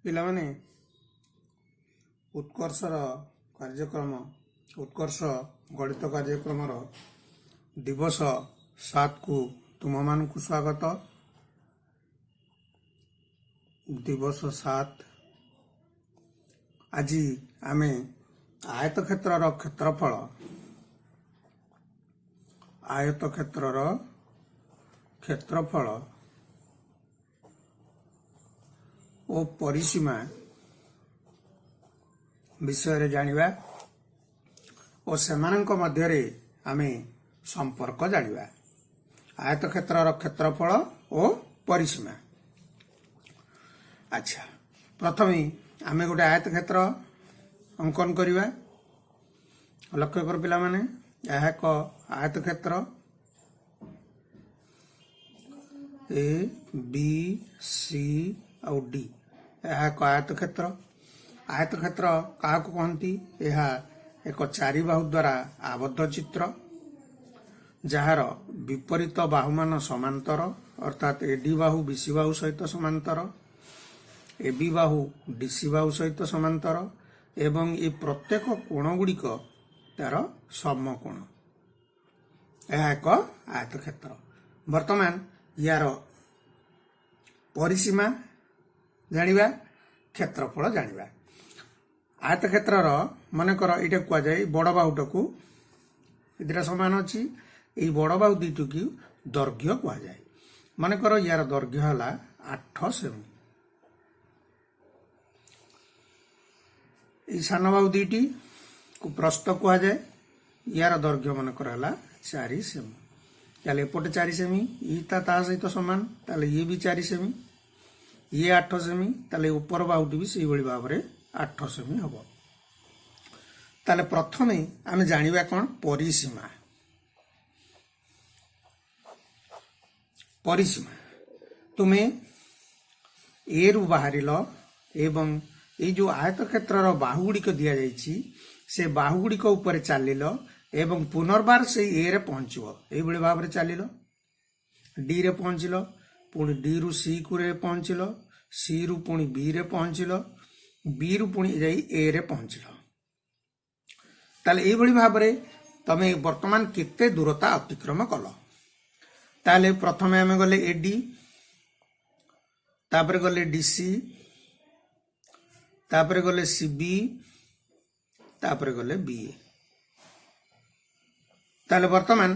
ପିଲାମାନେ, ଉତ୍କର୍ଷର କାର୍ଯ୍ୟକ୍ରମ, ଉତ୍କର୍ଷ ଗଣିତ କାର୍ଯ୍ୟକ୍ରମର ଦିବସ 7କୁ ତୁମମାନଙ୍କୁ ସ୍ୱାଗତ। ଦିବସ 7। ଆଜି ଆମେ ଆୟତକ୍ଷେତ୍ରର କ୍ଷେତ୍ରଫଳ, ଆୟତକ୍ଷେତ୍ରର କ୍ଷେତ୍ରଫଳ ଓ ପରିସୀମା ବିଷୟରେ ଜାଣିବା ଓ ସେମାନଙ୍କ ମଧ୍ୟରେ ଆମେ ସମ୍ପର୍କ ଜାଣିବା। ଆୟତକ୍ଷେତ୍ରର କ୍ଷେତ୍ରଫଳ ଓ ପରିସୀମା। ଆଚ୍ଛା, ପ୍ରଥମେ ଆମେ ଗୋଟେ ଆୟତକ୍ଷେତ୍ର ଅଙ୍କନ କରିବା। ଲକ୍ଷ୍ୟ କର ପିଲାମାନେ, ଏହା ଏକ ଆୟତକ୍ଷେତ୍ର। ଏ, ବି, ସି ଆଉ ଡି। ଏହା ଏକ ଆୟତକ୍ଷେତ୍ର। ଆୟତକ୍ଷେତ୍ର କାହାକୁ କହନ୍ତି? ଏହା ଏକ ଚାରିବାହୁ ଦ୍ୱାରା ଆବଦ୍ଧ ଚିତ୍ର, ଯାହାର ବିପରୀତ ବାହୁମାନ ସମାନ୍ତର, ଅର୍ଥାତ୍ ଏଡି ବାହୁ ବିସି ବାହୁ ସହିତ ସମାନ୍ତର, এবି ବାହୁ ଡିସି ବାହୁ ସହିତ ସମାନ୍ତର ଏବଂ ଏ ପ୍ରତ୍ୟେକ କୋଣ ଗୁଡ଼ିକ ତାର ସମକୋଣ। ଏହା ଏକ ଆୟତକ୍ଷେତ୍ର। ବର୍ତ୍ତମାନ ୟାର ପରିସୀମା ଜାଣିବା, କ୍ଷେତ୍ରଫଳ ଜାଣିବା। ଆୟତକ୍ଷେତ୍ରର ମନେକର ଏଇଟା କୁହାଯାଏ ବଡ଼ ବାହୁଟାକୁ, ଏ ଦୁଇଟା ସମାନ ଅଛି। ଏଇ ବଡ଼ ବାହୁ ଦୁଇଟିକୁ ଦୈର୍ଘ୍ୟ କୁହାଯାଏ। ମନେକର ୟାର ଦୈର୍ଘ୍ୟ ହେଲା 8 ସେମି। ଏଇ ସାନ ବାହୁ ଦୁଇଟି ପ୍ରସ୍ତ କୁହାଯାଏ। ୟାର ଦୈର୍ଘ୍ୟ ମନେକର ହେଲା 4 ସେମି। ତାହେଲେ ଏପଟେ 4 ସେମି, ଇ ତା ସହିତ ସମାନ, ତାହେଲେ ଇଏ ବି 4 ସେମି। ଇଏ 8 ସେମି, ତାହେଲେ ଉପର ବାହୁଟି ବି ସେଇଭଳି ଭାବରେ 8 ସେମି ହବ। ତାହେଲେ ପ୍ରଥମେ ଆମେ ଜାଣିବା କ'ଣ? ପରିସୀମା। ପରିସୀମା, ତୁମେ ଏରୁ ବାହାରିଲ ଏବଂ ଏଇ ଯୋଉ ଆୟତକ୍ଷେତ୍ରର ବାହୁ ଗୁଡ଼ିକ ଦିଆଯାଇଛି, ସେ ବାହୁ ଗୁଡ଼ିକ ଉପରେ ଚାଲିଲ ଏବଂ ପୁନର୍ବାର ସେଇ ଏରେ ପହଞ୍ଚିବ। ଏଇଭଳି ଭାବରେ ଚାଲିଲ, ଡିରେ ପହଞ୍ଚିଲ, ପୁଣି ଡିରୁ ସି ରେ ପହଞ୍ଚିଲ, ସିରୁ ପୁଣି ବିରେ ପହଞ୍ଚିଲ, ବିରୁ ପୁଣି ଯାଇ ଏରେ ପହଞ୍ଚିଲ। ତାହେଲେ ଏଇଭଳି ଭାବରେ ତମେ ବର୍ତ୍ତମାନ କେତେ ଦୂରତା ଅତିକ୍ରମ କଲ? ତାହେଲେ ପ୍ରଥମେ ଆମେ ଗଲେ ଏଡି, ତାପରେ ଗଲେ ଡିସି, ତାପରେ ଗଲେ ସିବି, ତାପରେ ଗଲେ ବିଏ। ତାହେଲେ ବର୍ତ୍ତମାନ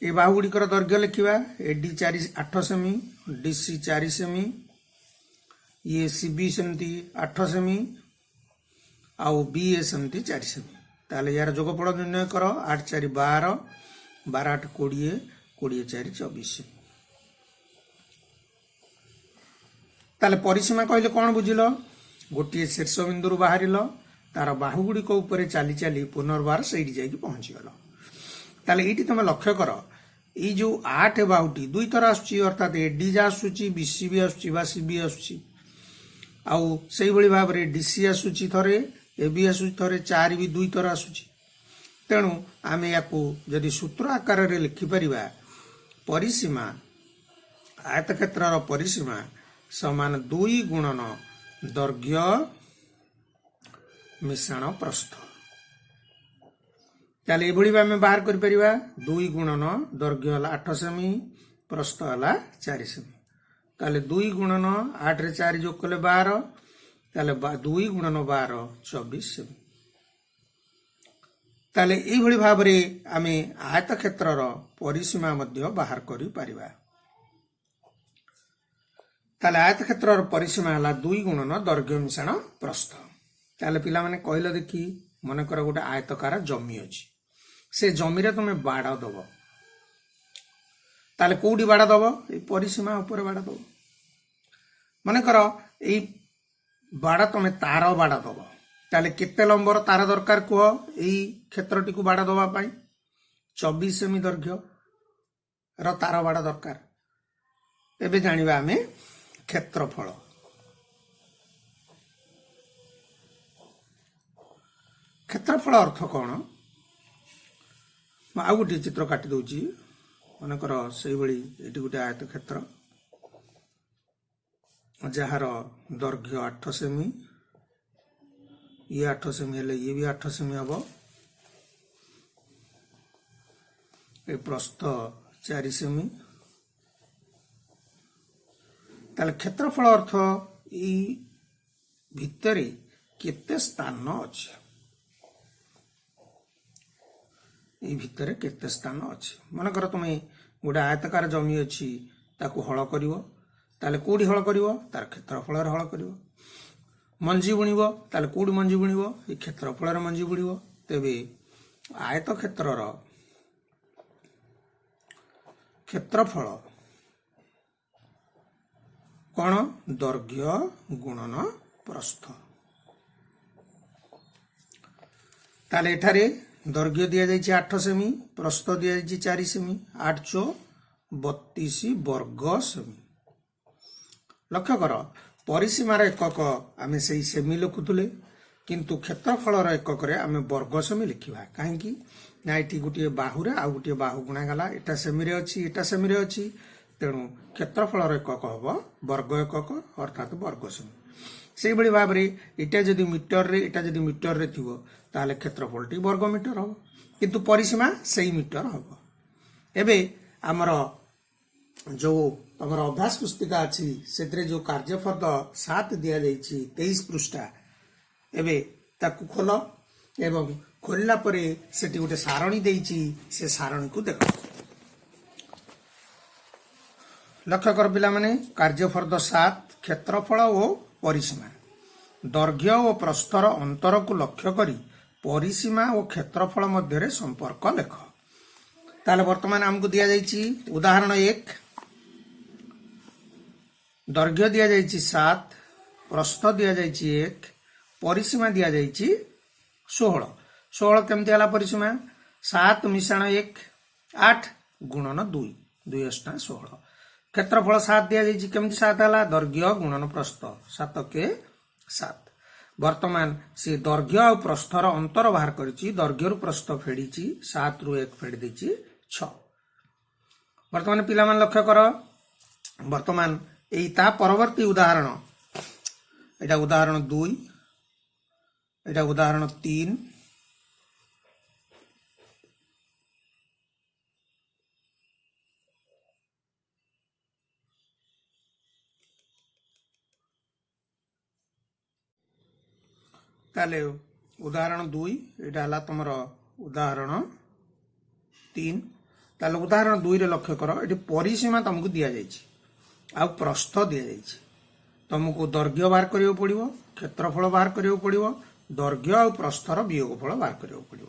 ଏ ବାହୁ ଗୁଡ଼ିକର ଦୈର୍ଘ୍ୟ ଲେଖିବା। ଏଡି 4 8 ସେମି, ଡିସି 4 ସେମି, ଇଏ ସିବି ସେମିତି 8 ସେମି ଆଉ ବି ଏ ସେମିତି 4 ସେମି। ତାହେଲେ ୟାର ଯୋଗଫଳ ନିର୍ଣ୍ଣୟ କର। 8 4 12, 12 8 20, 20 4 24। ତାହେଲେ ପରିସୀମା କହିଲେ କ'ଣ ବୁଝିଲ? ଗୋଟିଏ ଶୀର୍ଷବିନ୍ଦୁରୁ ବାହାରିଲ, ତାର ବାହୁ ଗୁଡ଼ିକ ଉପରେ ଚାଲି ଚାଲି ପୁନର୍ବାର ସେଇଠି ଯାଇକି ପହଞ୍ଚିଗଲ। ତାହେଲେ ଏଇଠି ତମେ ଲକ୍ଷ୍ୟ କର, ଏଇ ଯୋଉ 8 ବାହୁଟି ଦୁଇଥର ଆସୁଛି, ଅର୍ଥାତ୍ ଏଡି ଯା ଆସୁଛି, ବିସି ବି ଆସୁଛି ବା ସିବି ଆସୁଛି, ଆଉ ସେଇଭଳି ଭାବରେ ଡିସି ଆସୁଛି ଥରେ, ଏ ବି ଆସୁଛି ଥରେ, 4 ବି ଦୁଇଥର ଆସୁଛି। ତେଣୁ ଆମେ ୟାକୁ ଯଦି ସୂତ୍ର ଆକାରରେ ଲେଖିପାରିବା, ପରିସୀମା, ଆୟତକ୍ଷେତ୍ରର ପରିସୀମା ସମାନ 2 ଗୁଣନ ଦୈର୍ଘ୍ୟ ମିଶାଣ ପ୍ରସ୍ଥ। ତାହେଲେ ଏଭଳି ବି ଆମେ ବାହାର କରିପାରିବା। 2 ଗୁଣନ ଦୈର୍ଘ୍ୟ ହେଲା 8 ସେମି, ପ୍ରସ୍ଥ ହେଲା 4 ସେମି। ତାହେଲେ 2 ଗୁଣନ 8ରେ 4 ଯୋଗ କଲେ 12। ତାହେଲେ 2 ଗୁଣନ 12, 24 ସେମି। ତାହେଲେ ଏଇଭଳି ଭାବରେ ଆମେ ଆୟତକ୍ଷେତ୍ରର ପରିସୀମା ମଧ୍ୟ ବାହାର କରିପାରିବା। ତାହେଲେ ଆୟତକ୍ଷେତ୍ରର ପରିସୀମା ହେଲା 2 ଗୁଣନ ଦୈର୍ଘ୍ୟ ମିଶାଣ ପ୍ରସ୍ଥ। ତାହେଲେ ପିଲାମାନେ କହିଲ ଦେଖି, ମନେକର ଗୋଟେ ଆୟତକାର ଜମି ଅଛି, ସେ ଜମିରେ ତମେ ବାଡ଼ ଦବ, ତାହେଲେ କୋଉଠି ବାଡ଼ ଦବ? ଏଇ ପରିସୀମା ଉପରେ ବାଡ଼ ଦବ। ମନେକର ଏଇ ବାଡ଼ ତମେ ତାର ବାଡ଼ ଦବ, ତାହେଲେ କେତେ ଲମ୍ବର ତାର ଦରକାର କୁହ ଏଇ କ୍ଷେତ୍ରଟିକୁ ବାଡ଼ ଦବା ପାଇଁ? 24 ସେମି ଦୈର୍ଘ୍ୟ ର ତାର ବାଡ଼ ଦରକାର। ଏବେ ଜାଣିବା ଆମେ କ୍ଷେତ୍ରଫଳ। କ୍ଷେତ୍ରଫଳ ଅର୍ଥ କ'ଣ? ମୁଁ ଆଉ ଗୋଟିଏ ଚିତ୍ର କାଟି ଦଉଛି। ମନେକର ସେଇଭଳି ଏଠି ଗୋଟେ ଆୟତ କ୍ଷେତ୍ର ଯାହାର ଦୈର୍ଘ୍ୟ 8 ସେମି, ଇଏ 8 ସେମି ହେଲେ ଇଏ ବି 8 ସେମି ହେବ। ଏ ପ୍ରସ୍ଥ 4 ସେମି। ତାହେଲେ କ୍ଷେତ୍ରଫଳ ଅର୍ଥ ଏଇ ଭିତରେ କେତେ ସ୍ଥାନ ଅଛି, ଏଇ ଭିତରେ କେତେ ସ୍ଥାନ ଅଛି। ମନେକର ତୁମେ ଗୋଟେ ଆୟତକାର ଜମି ଅଛି, ତାକୁ ହଳ କରିବ, ତାହେଲେ କୋଉଠି ହଳ କରିବ? ତାର କ୍ଷେତ୍ରଫଳରେ ହଳ କରିବ। ମଞ୍ଜି ବୁଣିବ, ତାହେଲେ କୋଉଠି ମଞ୍ଜି ବୁଣିବ? ଏଇ କ୍ଷେତ୍ରଫଳରେ ମଞ୍ଜି ବୁଣିବ। ତେବେ ଆୟତ କ୍ଷେତ୍ରର କ୍ଷେତ୍ରଫଳ କ'ଣ? ଦୈର୍ଘ୍ୟ ଗୁଣନ ପ୍ରସ୍ଥ। ତାହେଲେ ଏଠାରେ ଦୈର୍ଘ୍ୟ ଦିଆଯାଇଛି 8 ସେମି, ପ୍ରସ୍ଥ ଦିଆଯାଇଛି 4 ସେମି, 8 ଚଉ 32 ବର୍ଗ ସେମି। ଲକ୍ଷ୍ୟ କର, ପରିସୀମାର ଏକକ ଆମେ ସେଇ ସେମି ଲେଖୁଥିଲେ, କିନ୍ତୁ କ୍ଷେତ୍ରଫଳର ଏକକରେ ଆମେ ବର୍ଗ ସେମି ଲେଖିବା। କାହିଁକି ନା ଏଠି ଗୋଟିଏ ବାହୁରେ ଆଉ ଗୋଟିଏ ବାହୁ ଗୁଣାଗଲା, ଏଟା ସେମିରେ ଅଛି, ଏଟା ସେମିରେ ଅଛି, ତେଣୁ କ୍ଷେତ୍ରଫଳର ଏକକ ହେବ ବର୍ଗ ଏକକ, ଅର୍ଥାତ୍ ବର୍ଗ ସେମି। ସେଇଭଳି ଭାବରେ ଏଇଟା ଯଦି ମିଟରରେ, ଏଟା ଯଦି ମିଟରରେ ଥିବ, ତାହେଲେ କ୍ଷେତ୍ରଫଳଟି ବର୍ଗ ମିଟର ହେବ, କିନ୍ତୁ ପରିସୀମା ସେଇ ମିଟର ହେବ। ଏବେ ଆମର ଯେଉଁ ତମର ଅଭ୍ୟାସ ପୁସ୍ତିକା ଅଛି, ସେଥିରେ ଯେଉଁ କାର୍ଯ୍ୟଫର୍ଦ୍ଦ 7 ଦିଆଯାଇଛି, 23 ପୃଷ୍ଠା, ଏବେ ତାକୁ ଖୋଲ ଏବଂ ଖୋଲିଲା ପରେ ସେଠି ଗୋଟେ ସାରଣୀ ଦେଇଛି, ସେ ସାରଣୀକୁ ଦେଖ। ଲକ୍ଷ୍ୟ କର ପିଲାମାନେ, କାର୍ଯ୍ୟଫର୍ଦ୍ଦ 7, କ୍ଷେତ୍ରଫଳ ଓ ପରିସୀମା। ଦୈର୍ଘ୍ୟ ଓ ପ୍ରସ୍ଥର ଅନ୍ତରକୁ ଲକ୍ଷ୍ୟ କରି ପରିସୀମା ଓ କ୍ଷେତ୍ରଫଳ ମଧ୍ୟରେ ସମ୍ପର୍କ ଲେଖ। ତାହେଲେ ବର୍ତ୍ତମାନ ଆମକୁ ଦିଆଯାଇଛି ଉଦାହରଣ 1, ଦୈର୍ଘ୍ୟ ଦିଆଯାଇଛି 7, ପ୍ରସ୍ଥ ଦିଆଯାଇଛି 1, ପରିସୀମା ଦିଆଯାଇଛି 16। 16 କେମିତି ହେଲା ପରିସୀମା? 7 ମିଶାଣ 1 8, ଗୁଣନ 2, 2 ଅଷ୍ଟା 16। କ୍ଷେତ୍ରଫଳ 7 ଦିଆଯାଇଛି, କେମିତି 7 ହେଲା? ଦୈର୍ଘ୍ୟ ଗୁଣନ ପ୍ରସ୍ଥ, 7 କେ 7। ବର୍ତ୍ତମାନ ସେ ଦୈର୍ଘ୍ୟ ଆଉ ପ୍ରସ୍ଥର ଅନ୍ତର ବାହାର କରିଛି, ଦୈର୍ଘ୍ୟରୁ ପ୍ରସ୍ଥ ଫେଡ଼ିଛି, 7ରୁ 1 ଫେଡ଼ି ଦେଇଛି 6। ବର୍ତ୍ତମାନ ପିଲାମାନେ ଲକ୍ଷ୍ୟ କର, ବର୍ତ୍ତମାନ ଏଇ ତା ପରବର୍ତ୍ତୀ ଉଦାହରଣ, ଏଇଟା ଉଦାହରଣ 2, ଏଇଟା ଉଦାହରଣ 3। ତାହେଲେ ଉଦାହରଣ 2, ଏଇଟା ହେଲା ତମର ଉଦାହରଣ 3। ତାହେଲେ ଉଦାହରଣ 2ରେ ଲକ୍ଷ୍ୟ କର, ଏଠି ପରିସୀମା ତମକୁ ଦିଆଯାଇଛି ଆଉ ପ୍ରସ୍ଥ ଦିଆଯାଇଛି। ତମକୁ ଦୈର୍ଘ୍ୟ ବାହାର କରିବାକୁ ପଡ଼ିବ, କ୍ଷେତ୍ରଫଳ ବାହାର କରିବାକୁ ପଡ଼ିବ, ଦୈର୍ଘ୍ୟ ଆଉ ପ୍ରସ୍ଥର ବିୟୋଗଫଳ ବାହାର କରିବାକୁ ପଡ଼ିବ।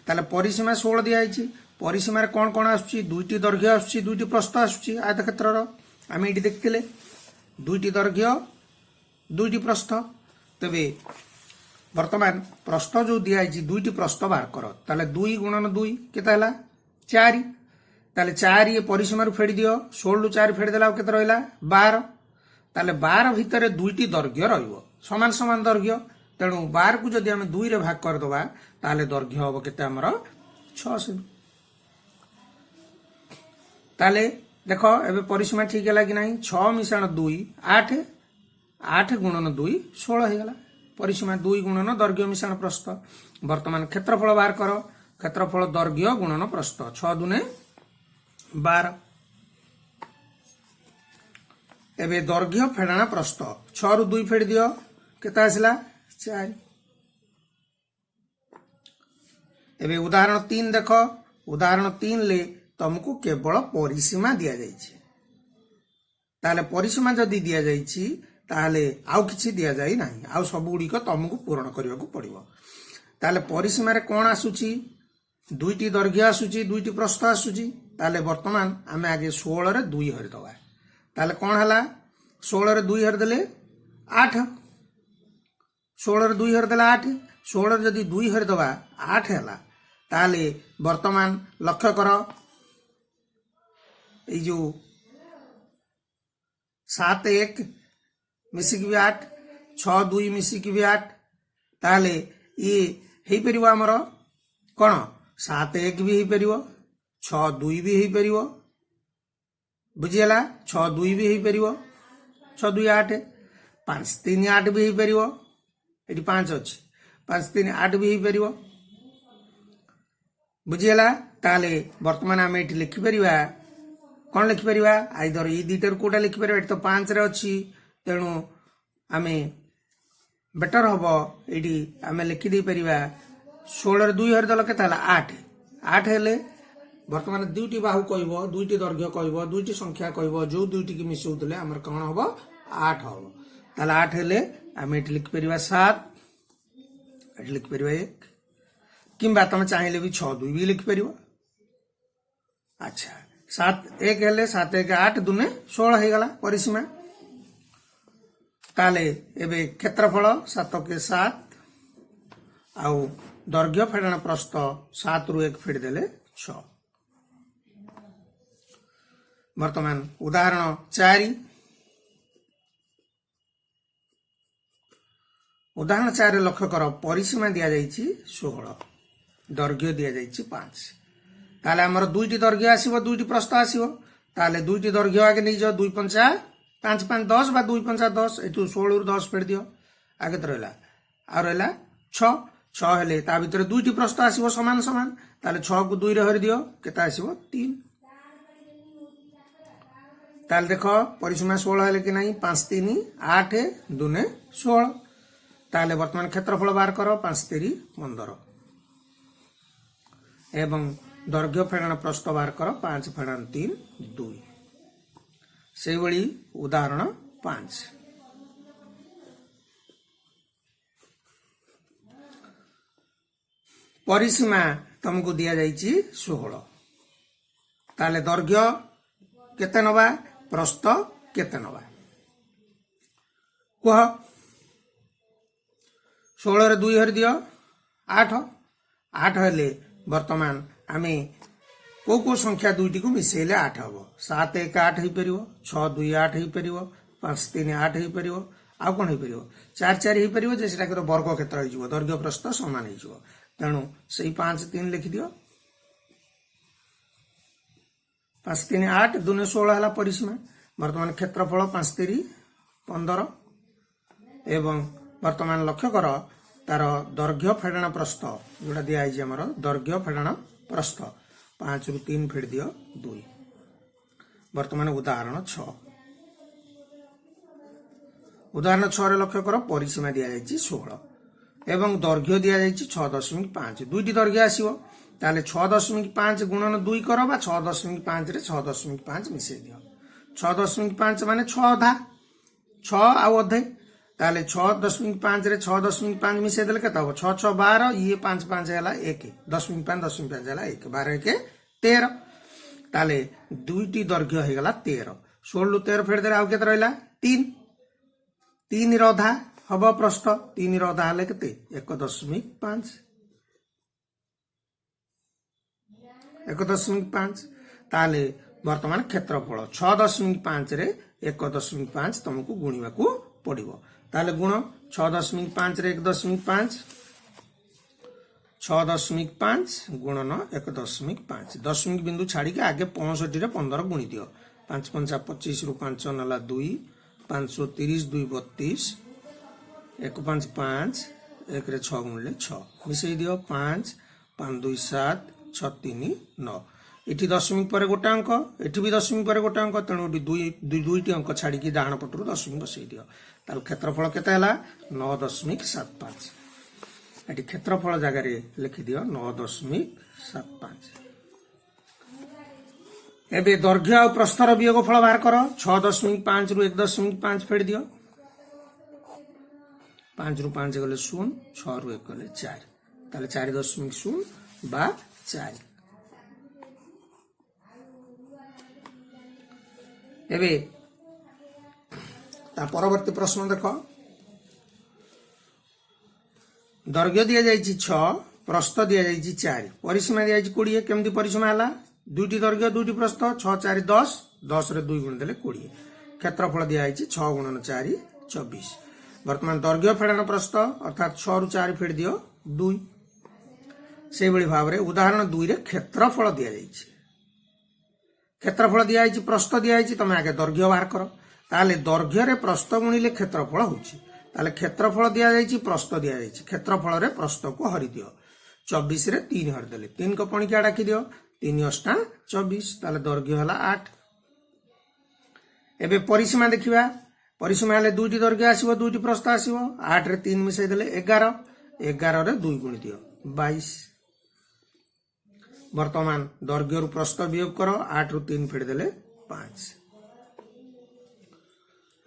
ତାହେଲେ ପରିସୀମା 16 ଦିଆଯାଇଛି। ପରିସୀମାରେ କ'ଣ କ'ଣ ଆସୁଛି? ଦୁଇଟି ଦୈର୍ଘ୍ୟ ଆସୁଛି, ଦୁଇଟି ପ୍ରସ୍ଥ ଆସୁଛି ଆୟତକ୍ଷେତ୍ରର। ଆମେ ଏଇଠି ଦେଖିଥିଲେ ଦୁଇଟି ଦୈର୍ଘ୍ୟ, ଦୁଇଟି ପ୍ରସ୍ଥ। ତେବେ ବର୍ତ୍ତମାନ ପ୍ରସ୍ଥ ଯୋଉ ଦିଆଯାଇଛି, ଦୁଇଟି ପ୍ରସ୍ଥ ବାହାର କର। ତାହେଲେ 2 ଗୁଣନ 2 କେତେ ହେଲା? 4। ତାହେଲେ 4 ଏ ପରିସୀମାରୁ ଫେଡ଼ି ଦିଅ, 16ରୁ 4 ଫେଡ଼ି ଦେଲା, ଆଉ କେତେ ରହିଲା? 12। ତାହେଲେ 12 ଭିତରେ ଦୁଇଟି ଦୈର୍ଘ୍ୟ ରହିବ, ସମାନ ସମାନ ଦୈର୍ଘ୍ୟ। ତେଣୁ 12କୁ ଯଦି ଆମେ 2ରେ ଭାଗ କରିଦେବା, ତାହେଲେ ଦୈର୍ଘ୍ୟ ହବ କେତେ ଆମର? 6 ସେମି। ତାହେଲେ ଦେଖ, ଏବେ ପରିସୀମା ଠିକ ହେଲା କି ନାହିଁ? 6 ମିଶାଣ 2 8, 8 ଗୁଣନ 2 16 ହେଇଗଲା ପରିସୀମା, 2 ଗୁଣନ ଦୈର୍ଘ୍ୟ ମିଶାଣ ପ୍ରସ୍ଥ। ବର୍ତ୍ତମାନ କ୍ଷେତ୍ରଫଳ ବାହାର କର। କ୍ଷେତ୍ରଫଳ ଦୈର୍ଘ୍ୟ ଗୁଣନ ପ୍ରସ୍ଥ, 6 ଦୁନେ 12। ଏବେ ଦୈର୍ଘ୍ୟ ଫେଡ଼ାଣ ପ୍ରସ୍ଥ, 6ରୁ 2 ଫେଡ଼ି ଦିଅ, କେତେ ଆସିଲା? 4। ଏବେ ଉଦାହରଣ 3 ଦେଖ। ଉଦାହରଣ 3ରେ ତମକୁ କେବଳ ପରିସୀମା ଦିଆଯାଇଛି। ତାହେଲେ ପରିସୀମା ଯଦି ଦିଆଯାଇଛି, ତାହେଲେ ଆଉ କିଛି ଦିଆଯାଇ ନାହିଁ, ଆଉ ସବୁଗୁଡ଼ିକ ତମକୁ ପୂରଣ କରିବାକୁ ପଡ଼ିବ। ତାହେଲେ ପରିସୀମାରେ କ'ଣ ଆସୁଛି? ଦୁଇଟି ଦୈର୍ଘ୍ୟ ଆସୁଛି, ଦୁଇଟି ପ୍ରସ୍ଥ ଆସୁଛି। ତାହେଲେ ବର୍ତ୍ତମାନ ଆମେ ଆଗେ 16ରେ 2 ହରିଦେବା। ତାହେଲେ କ'ଣ ହେଲା? 16ରେ 2 ହରିଦେଲେ 8। 16ରେ 2 ହରିଦେଲେ 8। 16ରେ ଯଦି 2 ହରିଦେବା 8 ହେଲା। ତାହେଲେ ବର୍ତ୍ତମାନ ଲକ୍ଷ୍ୟ କର, ଏଇ ଯୋଉ 7 1 ମିଶିକି ବି 8, 6 2 ମିଶିକି ବି 8। ତାହେଲେ ଇଏ ହେଇପାରିବ ଆମର କ'ଣ? 7 1 ବି ହେଇପାରିବ, 6 2 ବି ହେଇପାରିବ। ବୁଝିହେଲା? 6 2 ବି ହେଇପାରିବ, ଛଅ ଦୁଇ ଆଠ, ପାଞ୍ଚ ତିନି ଆଠ ବି ହେଇପାରିବ। ଏଠି ପାଞ୍ଚ ଅଛି, ପାଞ୍ଚ ତିନି ଆଠ ବି ହେଇପାରିବ। ବୁଝିହେଲା? ତାହେଲେ ବର୍ତ୍ତମାନ ଆମେ ଏଠି ଲେଖିପାରିବା, କ'ଣ ଲେଖିପାରିବା? ଆଇଦର ଏଇ ଦୁଇଟାରୁ କୋଉଟା ଲେଖିପାରିବା? ଏଠି ତ ପାଞ୍ଚରେ ଅଛି, ତେଣୁ ଆମେ ବେଟର ହବ ଏଇଠି ଆମେ ଲେଖିଦେଇପାରିବା, 16ରେ ଦୁଇ ହରିଦେଲ, କେତେ ହେଲା? ଆଠ। ଆଠ ହେଲେ ବର୍ତ୍ତମାନ ଦୁଇଟି ବାହୁ କହିବ, ଦୁଇଟି ଦୈର୍ଘ୍ୟ କହିବ, ଦୁଇଟି ସଂଖ୍ୟା କହିବ, ଯୋଉ ଦୁଇଟିକି ମିଶଉଥିଲେ ଆମର କ'ଣ ହବ? ଆଠ ହବ। ତାହେଲେ ଆଠ ହେଲେ ଆମେ ଏଠି ଲେଖିପାରିବା ସାତ, ଏଠି ଲେଖିପାରିବା ଏକ, କିମ୍ବା ତମେ ଚାହିଁଲେ ବି ଛଅ ଦୁଇ ବି ଲେଖିପାରିବ। ଆଚ୍ଛା, ସାତ ଏକ ହେଲେ ସାତ ଏକ ଆଠ ଦୁନେ 16 ହେଇଗଲା ପରିସୀମା। ତାହେଲେ ଏବେ କ୍ଷେତ୍ରଫଳ ସାତ କେ ସାତ, ଆଉ ଦୈର୍ଘ୍ୟ ଫେଡ଼ାଣ ପ୍ରସ୍ଥ ସାତରୁ ଏକ ଫେଡ଼ି ଦେଲେ ଛଅ। ବର୍ତ୍ତମାନ ଉଦାହରଣ ଚାରି। ଉଦାହରଣ ଚାରି ଲକ୍ଷ୍ୟ କର, ପରିସୀମା ଦିଆଯାଇଛି 16, ଦୈର୍ଘ୍ୟ ଦିଆଯାଇଛି ପାଞ୍ଚ। ତାହେଲେ ଆମର ଦୁଇଟି ଦୈର୍ଘ୍ୟ ଆସିବ, ଦୁଇଟି ପ୍ରସ୍ଥ ଆସିବ। ତାହେଲେ ଦୁଇଟି ଦୈର୍ଘ୍ୟ ଆଗେ ନେଇଯାଅ, ଦୁଇ ପଞ୍ଚା ପାଞ୍ଚ, ପାଞ୍ଚ ଦଶ ବା ଦୁଇ ପଞ୍ଚା ଦଶ। ଏଠୁ 16ରୁ 10 ଫେଡ଼ି ଦିଅ, ଆଗେ ତ ରହିଲା, ଆଉ ରହିଲା ଛଅ। ଛଅ ହେଲେ ତା ଭିତରେ ଦୁଇଟି ପ୍ରସ୍ଥ ଆସିବ ସମାନ ସମାନ। ତାହେଲେ ଛଅକୁ ଦୁଇରେ ହରି ଦିଅ, କେତେ ଆସିବ? ତିନି। ତାହେଲେ ଦେଖ, ପରିସୀମା 16 ହେଲେ କି ନାହିଁ? ପାଞ୍ଚ ତିନି ଆଠ ଦୁନେ 16। ତାହେଲେ ବର୍ତ୍ତମାନ କ୍ଷେତ୍ରଫଳ ବାହାର କର, ପାଞ୍ଚ ତିରି 15, ଏବଂ ଦୈର୍ଘ୍ୟ ଫେଡ଼ାଣ ପ୍ରସ୍ଥ ବାହାର କର, ପାଞ୍ଚ ଫେଡ଼ାଣ ତିନି ଦୁଇ। ସେଇଭଳି ଉଦାହରଣ ପାଞ୍ଚ। ପରିସୀମା ତମକୁ ଦିଆଯାଇଛି 16। ତାହେଲେ ଦୈର୍ଘ୍ୟ କେତେ ନବା, ପ୍ରସ୍ଥ କେତେ ନବା କୁହ? 16ରେ ଦୁଇ ହରି ଦିଅ, ଆଠ। ଆଠ ହେଲେ ବର୍ତ୍ତମାନ ଆମେ କୋଉ କୋଉ ସଂଖ୍ୟା ଦୁଇଟିକୁ ମିଶେଇଲେ ଆଠ ହବ? ସାତ ଏକ ଆଠ ହେଇପାରିବ, ଛଅ ଦୁଇ ଆଠ ହେଇପାରିବ, ପାଞ୍ଚ ତିନି ଆଠ ହେଇପାରିବ, ଆଉ କ'ଣ ହେଇପାରିବ? ଚାରି ଚାରି ହେଇପାରିବ ଯେ ସେଟା କିନ୍ତୁ ବର୍ଗ କ୍ଷେତ୍ର ହେଇଯିବ, ଦୈର୍ଘ୍ୟ ପ୍ରସ୍ଥ ସମାନ ହେଇଯିବ। ତେଣୁ ସେଇ ପାଞ୍ଚ ତିନି ଲେଖିଦିଅ। ପାଞ୍ଚ ତିନି ଆଠ ଦୁନେ 16 ହେଲା ପରିସୀମା। ବର୍ତ୍ତମାନ କ୍ଷେତ୍ରଫଳ ପାଞ୍ଚ ତିରି 15, ଏବଂ ବର୍ତ୍ତମାନ ଲକ୍ଷ୍ୟ କର, ତାର ଦୈର୍ଘ୍ୟ ଫେଡ଼ାଣ ପ୍ରସ୍ଥ ଯୋଉଟା ଦିଆହେଇଛି ଆମର, ଦୈର୍ଘ୍ୟ ଫେଡ଼ାଣ ପ୍ରସ୍ଥ ପାଞ୍ଚରୁ ତିନି ଫେଡ଼ି ଦିଅ, ଦୁଇ। ବର୍ତ୍ତମାନ ଉଦାହରଣ ଛଅ। ଉଦାହରଣ ଛଅରେ ଲକ୍ଷ୍ୟ କର, ପରିସୀମା ଦିଆଯାଇଛି 16 ଏବଂ ଦୈର୍ଘ୍ୟ ଦିଆଯାଇଛି 6.5। ଦୁଇଟି ଦୈର୍ଘ୍ୟ ଆସିବ। ତାହେଲେ 6.5 ଗୁଣନ ଦୁଇ କର ବା 6.5ରେ 6.5 ମିଶେଇ ଦିଅ। 6.5 ମାନେ ଛଅ ଅଧା, ଛଅ ଆଉ ଅଧେ। ତାହେଲେ 6.5ରେ 6.5 ମିଶେଇ ଦେଲେ କେତେ ହବ? ଛଅ ଛଅ 12, ଇଏ ପାଞ୍ଚ ପାଞ୍ଚ ହେଲା ଏକ, ଦଶମିକ ପାଞ୍ଚ ଦଶମିକ ପାଞ୍ଚ ହେଲା ଏକ, 12 ଏକ 13। ତାହେଲେ ଦୁଇଟି ଦୈର୍ଘ୍ୟ ହେଇଗଲା 13। 16ରୁ 13 ଫେଡ଼ି ଦେଲେ ଆଉ କେତେ ରହିଲା? ତିନି। ତିନିର ଅଧା ହବ ପ୍ରସ୍ଥ। ତିନିର ଅଧା ହେଲେ କେତେ? 1.5। 1.5। ତାହେଲେ ବର୍ତ୍ତମାନ କ୍ଷେତ୍ରଫଳ 6.5ରେ 1.5 ତମକୁ ଗୁଣିବାକୁ ପଡିବ। ତାହେଲେ ଗୁଣ 6.5ରେ 1.5, 6.5 ଗୁଣନ 1.5। ଦଶମିକ ବିନ୍ଦୁ ଛାଡ଼ିକି ଆଗେ 65ରେ 15 ଗୁଣି ଦିଅ। ପାଞ୍ଚ ପଞ୍ଚା 25ରୁ ପାଞ୍ଚ ନେଲା ଦୁଇ, 530 ଦୁଇ 32, ଏକ ପାଞ୍ଚ ପାଞ୍ଚ, ଏକରେ ଛଅ ଗୁଣିଲେ ଛଅ, ମିଶେଇ ଦିଅ, ପାଞ୍ଚ ପାଞ୍ଚ ଦୁଇ ସାତ, ଛଅ ତିନି ନଅ। ଏଠି ଦଶମିକ ପରେ ଗୋଟେ ଅଙ୍କ, ଏଠି ବି ଦଶମିକ ପରେ ଗୋଟେ ଅଙ୍କ, ତେଣୁ ଏଠି ଦୁଇ ଦୁଇ ଦୁଇଟି ଅଙ୍କ ଛାଡ଼ିକି ଡାହାଣ ପଟରୁ ଦଶମିକ ବସେଇ ଦିଅ। ତାହେଲେ କ୍ଷେତ୍ରଫଳ କେତେ ହେଲା? 9.75। ଏଠି କ୍ଷେତ୍ରଫଳ ଜାଗାରେ ଲେଖିଦିଅ 9.75। ଏବେ ଦୈର୍ଘ୍ୟ ଆଉ ପ୍ରସ୍ଥର ବିୟୋଗ ଫଳ ବାହାର କର। 6.5ରୁ 1.5 ଫେଡ଼ି ଦିଅ। ପାଞ୍ଚରୁ ପାଞ୍ଚ ଗଲେ ଶୂନ, ଛଅରୁ ଏକ ଗଲେ ଚାରି। ତାହେଲେ 4.0 ବା ଚାରି। ଏବେ ତା ପରବର୍ତ୍ତୀ ପ୍ରଶ୍ନ ଦେଖ। ଦୈର୍ଘ୍ୟ ଦିଆଯାଇଛି ଛଅ, ପ୍ରସ୍ଥ ଦିଆଯାଇଛି ଚାରି, ପରିସୀମା ଦିଆଯାଇଛି 20। କେମିତି ପରିସୀମା ହେଲା? ଦୁଇଟି ଦୈର୍ଘ୍ୟ, ଦୁଇଟି ପ୍ରସ୍ଥ, ଛଅ ଚାରି ଦଶ, ଦଶରେ ଦୁଇ ଗୁଣ ଦେଲେ 20। କ୍ଷେତ୍ରଫଳ ଦିଆଯାଇଛି ଛଅ ଗୁଣନ ଚାରି 24। ବର୍ତ୍ତମାନ ଦୈର୍ଘ୍ୟ ଫେଡ଼ାଣ ପ୍ରସ୍ଥ ଅର୍ଥାତ୍ ଛଅରୁ ଚାରି ଫେଡ଼ି ଦିଅ, ଦୁଇ। ସେଇଭଳି ଭାବରେ ଉଦାହରଣ ଦୁଇରେ କ୍ଷେତ୍ରଫଳ ଦିଆଯାଇଛି। କ୍ଷେତ୍ରଫଳ ଦିଆଯାଇଛି, ପ୍ରସ୍ଥ ଦିଆଯାଇଛି। ତମେ ଆଗେ ଦୈର୍ଘ୍ୟ ବାହାର କର। ତାହେଲେ ଦୈର୍ଘ୍ୟରେ ପ୍ରସ୍ଥ ଗୁଣିଲେ କ୍ଷେତ୍ରଫଳ ହେଉଛି। ତାହେଲେ କ୍ଷେତ୍ରଫଳ ଦିଆଯାଇଛି, ପ୍ରସ୍ଥ ଦିଆଯାଇଛି, କ୍ଷେତ୍ରଫଳରେ ପ୍ରସ୍ଥକୁ ହରିଦିଅ। 24ରେ 3 ହରିଦେଲେ, 3 ପଣିକିଆ ଡାକିଦିଅ, 3 ଅଷ୍ଟା 24। ତାହେଲେ ଦୈର୍ଘ୍ୟ ହେଲା 8। ଏବେ ପରିସୀମା ଦେଖିବା। ପରିସୀମା ହେଲେ ଦୁଇଟି ଦୈର୍ଘ୍ୟ ଆସିବ, ଦୁଇଟି ପ୍ରସ୍ଥ ଆସିବ। 8ରେ 3 ମିଶାଇ ଦେଲେ 11, 11ରେ 2 ଗୁଣି ଦିଅ, 22। ବର୍ତ୍ତମାନ ଦୈର୍ଘ୍ୟରୁ ପ୍ରସ୍ଥ ବିୟୋଗ କର, 8ରୁ 3 ଫେଡ଼ିଦେଲେ 5।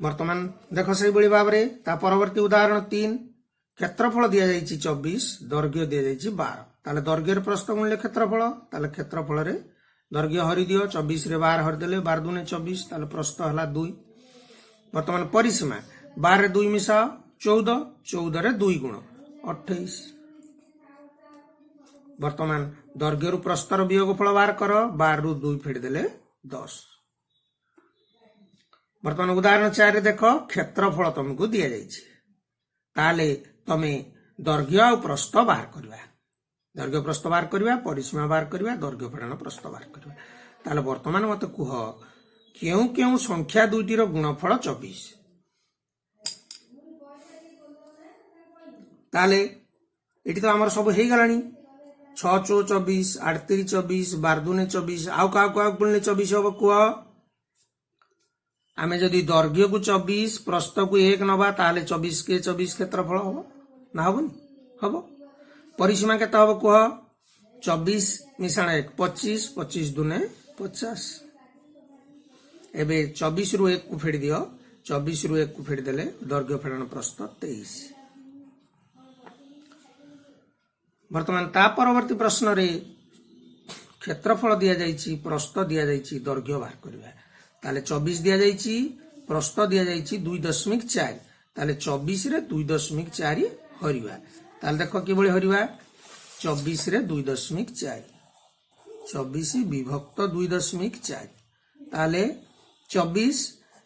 ବର୍ତ୍ତମାନ ଦେଖ ସେଇଭଳି ଭାବରେ ତା ପରବର୍ତ୍ତୀ ଉଦାହରଣ 3। କ୍ଷେତ୍ରଫଳ ଦିଆଯାଇଛି 24, ଦୈର୍ଘ୍ୟ ଦିଆଯାଇଛି 12। ତାହେଲେ ଦୈର୍ଘ୍ୟରେ ପ୍ରସ୍ଥ ଗୁଣିଲେ କ୍ଷେତ୍ରଫଳ। ତାହେଲେ କ୍ଷେତ୍ରଫଳରେ ଦୈର୍ଘ୍ୟ ହରିଦିଅ। 24ରେ 12 ହରିଦେଲେ 12 ଦୁନେ 24, ତାହେଲେ ପ୍ରସ୍ଥ ହେଲା 2। ବର୍ତ୍ତମାନ ପରିସୀମା, 12ରେ 2 ମିଶାଅ 14, 14ରେ 2 ଗୁଣ 28। ବର୍ତ୍ତମାନ ଦୈର୍ଘ୍ୟରୁ ପ୍ରସ୍ଥର ବିୟୋଗ ଫଳ ବାହାର କର, 12ରୁ 2 ଫେଡ଼ିଦେଲେ 10। ବର୍ତ୍ତମାନ ଉଦାହରଣ 4ରେ ଦେଖ, କ୍ଷେତ୍ରଫଳ ତମକୁ ଦିଆଯାଇଛି। ତାହେଲେ ତମେ ଦୈର୍ଘ୍ୟ ଆଉ ପ୍ରସ୍ଥ ବାହାର କରିବା, ଦୈର୍ଘ୍ୟ ପ୍ରସ୍ଥ ବାହାର କରିବା, ପରିସୀମା ବାହାର କରିବା, ଦୈର୍ଘ୍ୟ ଫେଡ଼ାଣ ପ୍ରସ୍ଥ ବାହାର କରିବା। ତାହେଲେ ବର୍ତ୍ତମାନ ମତେ କୁହ, କେଉଁ କେଉଁ ସଂଖ୍ୟା ଦୁଇଟିର ଗୁଣଫଳ 24? ତାହେଲେ ଏଠି ତ ଆମର ସବୁ ହେଇଗଲାଣି। 6 ଚଉ 24, 8 ତିରି 24, 12 ଦୁନେ 24। ଆଉ କାହାକୁ କାହାକୁ ଗୁଣିଲେ 24 ହବ କୁହ? ଆମେ ଯଦି ଦୈର୍ଘ୍ୟକୁ 24, ପ୍ରସ୍ଥକୁ 1 ନବା, ତାହେଲେ 24 କେ 24 କ୍ଷେତ୍ରଫଳ ହବ ନା ହବନି? ହବ। ପରିସୀମା କେତେ ହବ କୁହ? 24 ମିଶାଣ 1 25, 25 ଦୁନେ 50। ଏବେ 24ରୁ 1କୁ ଫେଡ଼ି ଦିଅ। 24ରୁ 1କୁ ଫେଡ଼ି ଦେଲେ ଦୈର୍ଘ୍ୟ ଫେଡ଼ାଣ ପ୍ରସ୍ଥ 23। ବର୍ତ୍ତମାନ ତା ପରବର୍ତ୍ତୀ ପ୍ରଶ୍ନରେ କ୍ଷେତ୍ରଫଳ ଦିଆଯାଇଛି, ପ୍ରସ୍ଥ ଦିଆଯାଇଛି, ଦୈର୍ଘ୍ୟ ବାହାର କରିବା। ତାହେଲେ 24 ଦିଆଯାଇଛି, ପ୍ରସ୍ଥ ଦିଆଯାଇଛି 2.4। ତାହେଲେ 24ରେ 2.4 ହରିବା। ତାହେଲେ ଦେଖ କିଭଳି ହରିବା। 24ରେ 2.4, 24 ବିଭକ୍ତ 2.4। ତାହେଲେ 24,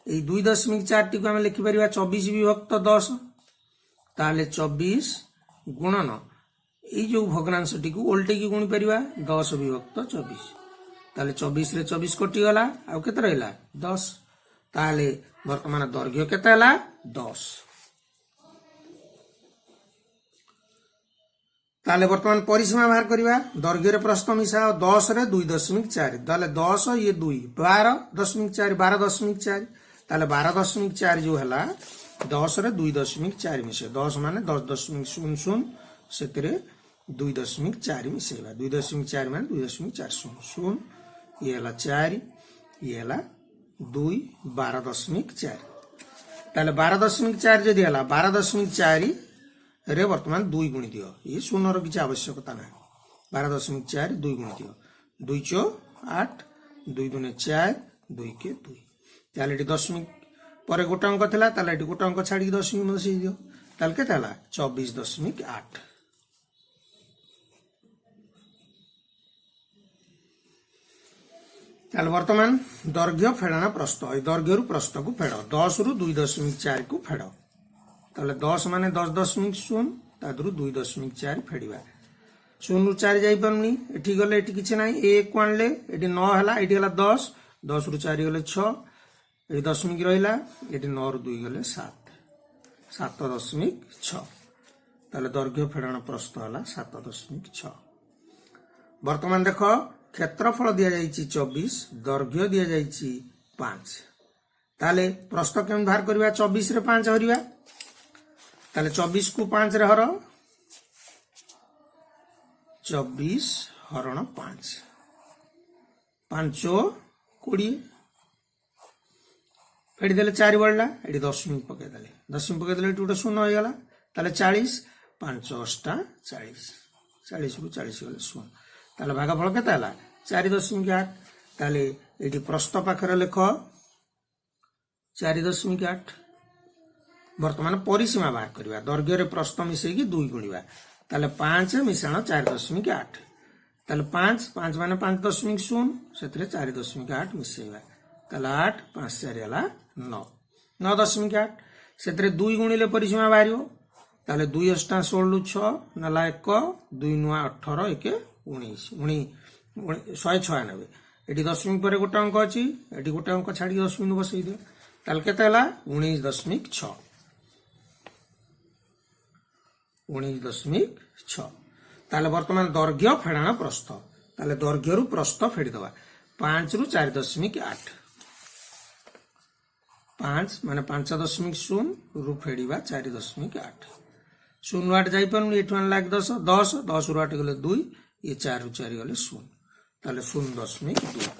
ଏଇ 2.4ଟିକୁ ଆମେ ଲେଖିପାରିବା 24 ବିଭକ୍ତ 10। ତାହେଲେ 24 ଗୁଣନ ଏଇ ଯୋଉ ଭଗ୍ନାଂଶଟିକୁ ଓଲଟେଇକି ଗୁଣି ପାରିବା, 10 ବିଭକ୍ତ 24। ତାହେଲେ 24ରେ 24 କଟିଗଲା, ଆଉ କେତେ ରହିଲା? 10। ତାହେଲେ ବର୍ତ୍ତମାନ ଦୈର୍ଘ୍ୟ କେତେ ହେଲା? 10। ତାହେଲେ ବର୍ତ୍ତମାନ ପରିସୀମା ବାହାର କରିବା। ଦୈର୍ଘ୍ୟରେ ପ୍ରସ୍ଥ ମିଶାଅ, 10ରେ 2.4। ତାହେଲେ 10 ଇଏ 2, 12.4, 12.4। ତାହେଲେ 12.4 ଯୋଉ ହେଲା, 10ରେ 2.4 ମିଶାଅ। 10 ମାନେ 10.00, ସେଥିରେ 2.4 ମିଶାଇବା। 2.4 ମାନେ 2.40 ଶୂନ, ଇଏ ହେଲା 4, ଇଏ ହେଲା 2, 12.4। ତାହେଲେ 12.4 ଯଦି ହେଲା, 12.4 ରେ ବର୍ତ୍ତମାନ 2 ଗୁଣି ଦିଅ। ଇଏ ଶୂନର କିଛି ଆବଶ୍ୟକତା ନାହିଁ। 12.4 2 ଗୁଣି ଦିଅ, 2 ଚଉ 8, 2 ଦୁନେ 4, 2 କେ 2। ତାହେଲେ ଏଠି ଦଶମିକ ପରେ ଗୋଟେ ଅଙ୍କ ଥିଲା, ତାହେଲେ ଏଠି ଗୋଟେ ଅଙ୍କ ଛାଡ଼ିକି ଦଶମିକ ବସେଇ ଦିଅ। ତାହେଲେ କେତେ ହେଲା? 24.8। ତାହେଲେ ବର୍ତ୍ତମାନ ଦୈର୍ଘ୍ୟ ଫେଡ଼ାଣ ପ୍ରସ୍ଥ, ଏଇ ଦୈର୍ଘ୍ୟରୁ ପ୍ରସ୍ଥକୁ ଫେଡ଼, 10ରୁ 2.4କୁ ଫେଡ଼। ତାହେଲେ 10 ମାନେ 10.0, ତା ଦେହରୁ 2.4 ଫେଡ଼ିବା। 0ରୁ 4 ଯାଇପାରୁନି, ଏଠି ଗଲେ ଏଠି କିଛି ନାହିଁ। 1କୁ ଆଣିଲେ ଏଠି 9 ହେଲା, ଏଠି ହେଲା 10, 10ରୁ 4 ଗଲେ 6, ଏଠି ଦଶମିକ ରହିଲା, ଏଠି 9ରୁ 2 ଗଲେ 7, 7.6। ତାହେଲେ ଦୈର୍ଘ୍ୟ ଫେଡ଼ାଣ ପ୍ରସ୍ଥ ହେଲା 7.6। ବର୍ତ୍ତମାନ ଦେଖ, କ୍ଷେତ୍ରଫଳ ଦିଆଯାଇଛି 24, ଦୈର୍ଘ୍ୟ ଦିଆଯାଇଛି 5। ତାହେଲେ ପ୍ରସ୍ଥ କେମିତି ବାହାର କରିବା? 24ରେ 5 ହରିବା। ତାହେଲେ 24କୁ 5ରେ ହର, 24 ହରଣ 5, 5 20, ଫେଡ଼ିଦେଲେ 4 ବଳିଲା, ଏଠି ଦଶମିକ ପକେଇଦେଲେ, ଦଶମିକ ପକେଇଦେଲେ ଏଠି ଗୋଟେ ଶୂନ ହେଇଗଲା। ତାହେଲେ 40, 5 ଅଷ୍ଟା 40, 40ରୁ 40 ଗଲେ ଶୂନ। ତାହେଲେ ଭାଗଫଳ କେତେ ହେଲା? 4.8। ତାହେଲେ ଏଠି ପ୍ରସ୍ଥ ପାଖରେ ଲେଖ 4.8। ବର୍ତ୍ତମାନ ପରିସୀମା ବାହାର କରିବା। ଦୈର୍ଘ୍ୟରେ ପ୍ରସ୍ଥ ମିଶେଇକି 2 ଗୁଣିବା। ତାହେଲେ 5 ମିଶାଣ 4.8। ତାହେଲେ 5, 5 ମାନେ 5.0, ସେଥିରେ 4.8 ମିଶେଇବା। ତାହେଲେ 8, 5 4 ହେଲା 9, 9.8। ସେଥିରେ 2 ଗୁଣିଲେ ପରିସୀମା ବାହାରିବ। ତାହେଲେ 2 ଅଷ୍ଟା 16ରୁ 6 ନେଲା 1, 2 ନୂଆ 18, 1 19, 196। ଏଠି ଦଶମିକ ପରେ ଗୋଟେ ଅଙ୍କ ଅଛି, ଏଠି ଗୋଟେ ଅଙ୍କ ଛାଡ଼ିକି ଦଶମିକ ବସେଇ ଦିଅ। ତାହେଲେ କେତେ ହେଲା? 19.6, 19.6। ତାହେଲେ ବର୍ତ୍ତମାନ ଦୈର୍ଘ୍ୟ ଫେଡ଼ାଣ ପ୍ରସ୍ଥ। ତାହେଲେ ଦୈର୍ଘ୍ୟରୁ ପ୍ରସ୍ଥ ଫେଡ଼ିଦେବା। 5ରୁ 4.8, 5 ମାନେ 5.0ରୁ ଫେଡ଼ିବା 4.8। 0 8 ଯାଇପାରୁନି, ଏଠୁ ଆଣିଲା 1 10, 10, 10ରୁ 8 ଗଲେ 2, ଇଏ 4ରୁ 4 ଗଲେ 0। ତାହେଲେ 0.2।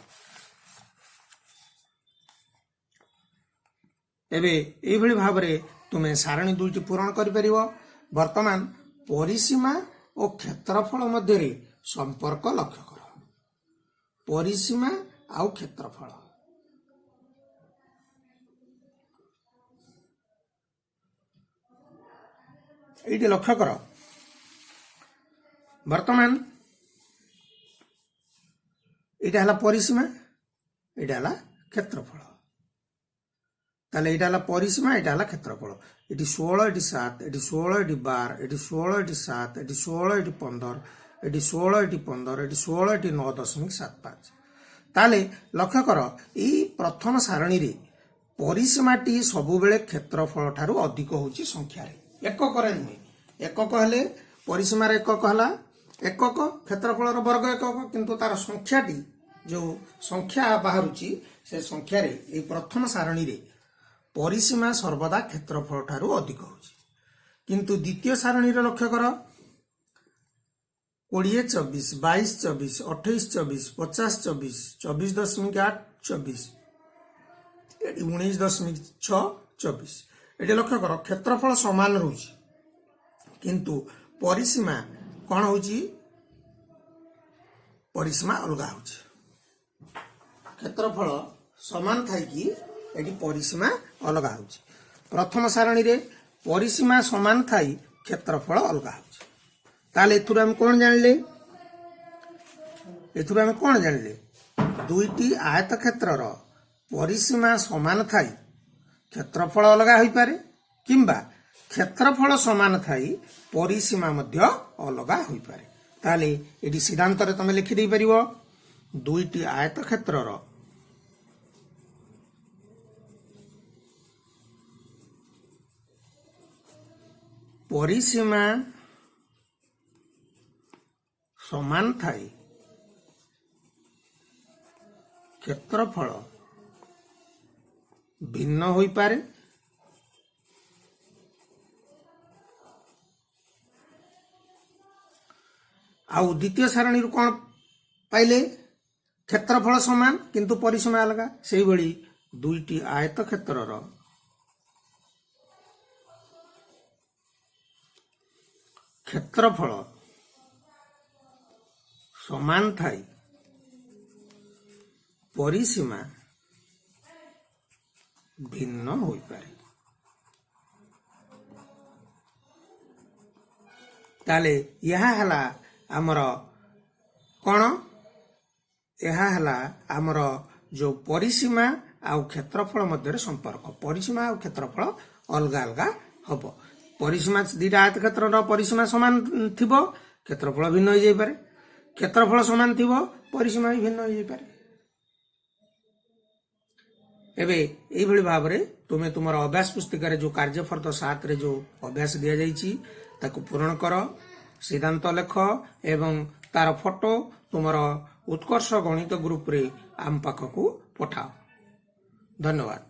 ଏବେ ଏଇଭଳି ଭାବରେ ତୁମେ ସାରଣୀ ଦୁଇଟି ପୂରଣ କରିପାରିବ। ବର୍ତ୍ତମାନ ପରିସୀମା ଓ କ୍ଷେତ୍ରଫଳ ମଧ୍ୟରେ ସମ୍ପର୍କ ଲକ୍ଷ୍ୟ କର। ପରିସୀମା ଆଉ କ୍ଷେତ୍ରଫଳ। ଏଇଠି ଲକ୍ଷ୍ୟ କର, ବର୍ତ୍ତମାନ ଏଇଟା ହେଲା ପରିସୀମା, ଏଇଟା ହେଲା କ୍ଷେତ୍ରଫଳ। ତାହେଲେ ଏଇଟା ହେଲା ପରିସୀମା, ଏଇଟା ହେଲା କ୍ଷେତ୍ରଫଳ। ଏଠି 16, ଏଠି 7, ଏଠି 16, ଏଠି 12, ଏଠି 16, ଏଠି 7, ଏଠି 16, ଏଠି 15, ଏଠି 16, ଏଠି 15, ଏଠି 16, ଏଠି 9.75। ତାହେଲେ ଲକ୍ଷ୍ୟ କର, ଏଇ ପ୍ରଥମ ସାରଣୀରେ ପରିସୀମାଟି ସବୁବେଳେ କ୍ଷେତ୍ରଫଳ ଠାରୁ ଅଧିକ ହେଉଛି ସଂଖ୍ୟାରେ, ଏକକରେ ନୁହେଁ। ଏକକ ହେଲେ ପରିସୀମାର ଏକକ ହେଲା ଏକକ, କ୍ଷେତ୍ରଫଳର ବର୍ଗ ଏକକ। କିନ୍ତୁ ତାର ସଂଖ୍ୟାଟି, ଯୋଉ ସଂଖ୍ୟା ବାହାରୁଛି, ସେ ସଂଖ୍ୟାରେ ଏଇ ପ୍ରଥମ ସାରଣୀରେ ପରିସୀମା ସର୍ବଦା କ୍ଷେତ୍ରଫଳ ଠାରୁ ଅଧିକ ହେଉଛି। କିନ୍ତୁ ଦ୍ୱିତୀୟ ସାରଣୀରେ ଲକ୍ଷ୍ୟ କର, 20 24, 22 24, 28 24, 50 24, 24.8 24, ଏଠି 19.6 24। ଏଠି ଲକ୍ଷ୍ୟ କର, କ୍ଷେତ୍ରଫଳ ସମାନ ରହୁଛି, କିନ୍ତୁ ପରିସୀମା କ'ଣ ହେଉଛି? ପରିସୀମା ଅଲଗା ହେଉଛି। କ୍ଷେତ୍ରଫଳ ସମାନ ଥାଇକି ଏଠି ପରିସୀମା ଅଲଗା ହେଉଛି। ପ୍ରଥମ ସାରଣୀରେ ପରିସୀମା ସମାନ ଥାଇ କ୍ଷେତ୍ରଫଳ ଅଲଗା ହେଉଛି। ତାହେଲେ ଏଥିରୁ ଆମେ କ'ଣ ଜାଣିଲେ? ଏଥିରୁ ଆମେ କ'ଣ ଜାଣିଲେ? ଦୁଇଟି ଆୟତକ୍ଷେତ୍ରର ପରିସୀମା ସମାନ ଥାଇ କ୍ଷେତ୍ରଫଳ ଅଲଗା ହୋଇପାରେ କିମ୍ବା କ୍ଷେତ୍ରଫଳ ସମାନ ଥାଇ ପରିସୀମା ମଧ୍ୟ ଅଲଗା ହୋଇପାରେ। ତାହେଲେ ଏଠି ସିଦ୍ଧାନ୍ତରେ ତମେ ଲେଖିଦେଇପାରିବ, ଦୁଇଟି ଆୟତକ୍ଷେତ୍ରର ପରିସୀମା ସମାନ ଥାଇ କ୍ଷେତ୍ରଫଳ ଭିନ୍ନ ହୋଇପାରେ ଆଉ ଦ୍ୱିତୀୟ ସାରଣୀରୁ କ'ଣ ପାଇଲେ? କ୍ଷେତ୍ରଫଳ ସମାନ କିନ୍ତୁ ପରିସୀମା ଅଲଗା। ସେଇଭଳି ଦୁଇଟି ଆୟତକ୍ଷେତ୍ରର କ୍ଷେତ୍ରଫଳ ସମାନ ଥାଇ ପରିସୀମା ଭିନ୍ନ ହୋଇପାରେ। ତାହେଲେ ଏହା ହେଲା ଆମର କ'ଣ? ଏହା ହେଲା ଆମର ଯୋଉ ପରିସୀମା ଆଉ କ୍ଷେତ୍ରଫଳ ମଧ୍ୟରେ ସମ୍ପର୍କ। ପରିସୀମା ଆଉ କ୍ଷେତ୍ରଫଳ ଅଲଗା ଅଲଗା ହବ। ପରିସୀମା, ଦିଟା ଆୟତକ୍ଷେତ୍ରର ପରିସୀମା ସମାନ ଥିବ, କ୍ଷେତ୍ରଫଳ ଭିନ୍ନ ହେଇଯାଇପାରେ। କ୍ଷେତ୍ରଫଳ ସମାନ ଥିବ, ପରିସୀମା ବି ଭିନ୍ନ ହେଇଯାଇପାରେ। ଏବେ ଏଇଭଳି ଭାବରେ ତୁମେ ତୁମର ଅଭ୍ୟାସ ପୁସ୍ତିକାରେ ଯୋଉ କାର୍ଯ୍ୟଫର୍ଦ୍ଦ 7ରେ ଯୋଉ ଅଭ୍ୟାସ ଦିଆଯାଇଛି, ତାକୁ ପୂରଣ କର, ସିଦ୍ଧାନ୍ତ ଲେଖ ଏବଂ ତାର ଫଟୋ ତୁମର ଉତ୍କର୍ଷ ଗଣିତ ଗ୍ରୁପରେ ଆମ ପାଖକୁ ପଠାଅ। ଧନ୍ୟବାଦ।